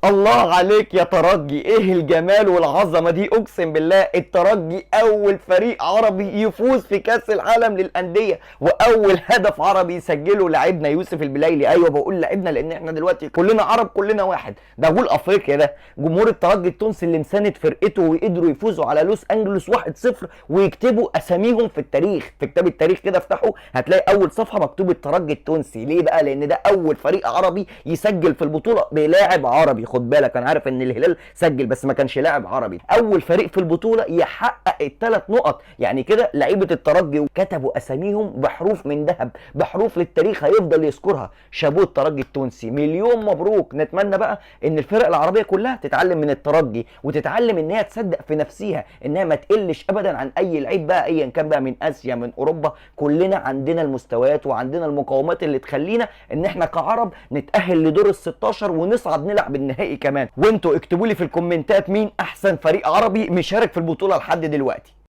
الله عليك يا ترجي، ايه الجمال والعظمة دي؟ اقسم بالله الترجي اول فريق عربي يفوز في كاس العالم للاندية، واول هدف عربي يسجله لاعبنا يوسف البلايلي. ايوه بقول لاعبنا لان احنا دلوقتي كلنا عرب كلنا واحد. ده جول افريقيا، ده جمهور الترجي التونسي اللي مساند فرقته وقدروا يفوزوا على لوس انجلوس 1-0 ويكتبوا اساميهم في التاريخ، في كتاب التاريخ كده افتحوا هتلاقي اول صفحة مكتوب الترجي التونسي. ليه بقى؟ لان ده اول فريق عربي يسجل في البطولة بلاعب عربي. خد بالك انا عارف ان الهلال سجل بس ما كانش لاعب عربي. اول فريق في البطولة يحقق الثلاث نقط، يعني كده لعيبة الترجي كتبوا اساميهم بحروف من ذهب، بحروف للتاريخ هيفضل يذكرها. شابوه الترجي التونسي، مليون مبروك. نتمنى بقى ان الفرق العربية كلها تتعلم من الترجي وتتعلم ان هي تصدق في نفسها، انها ما تقلش ابدا عن اي لعيب بقى ايا كان بقى من اسيا من اوروبا. كلنا عندنا المستويات وعندنا المقومات اللي تخلينا ان احنا كعرب نتاهل لدور ال 16 ونصعد نلعب النهائي كمان. وانتوا اكتبوا لي في الكومنتات مين احسن فريق عربي مشارك في البطولة لحد دلوقتي.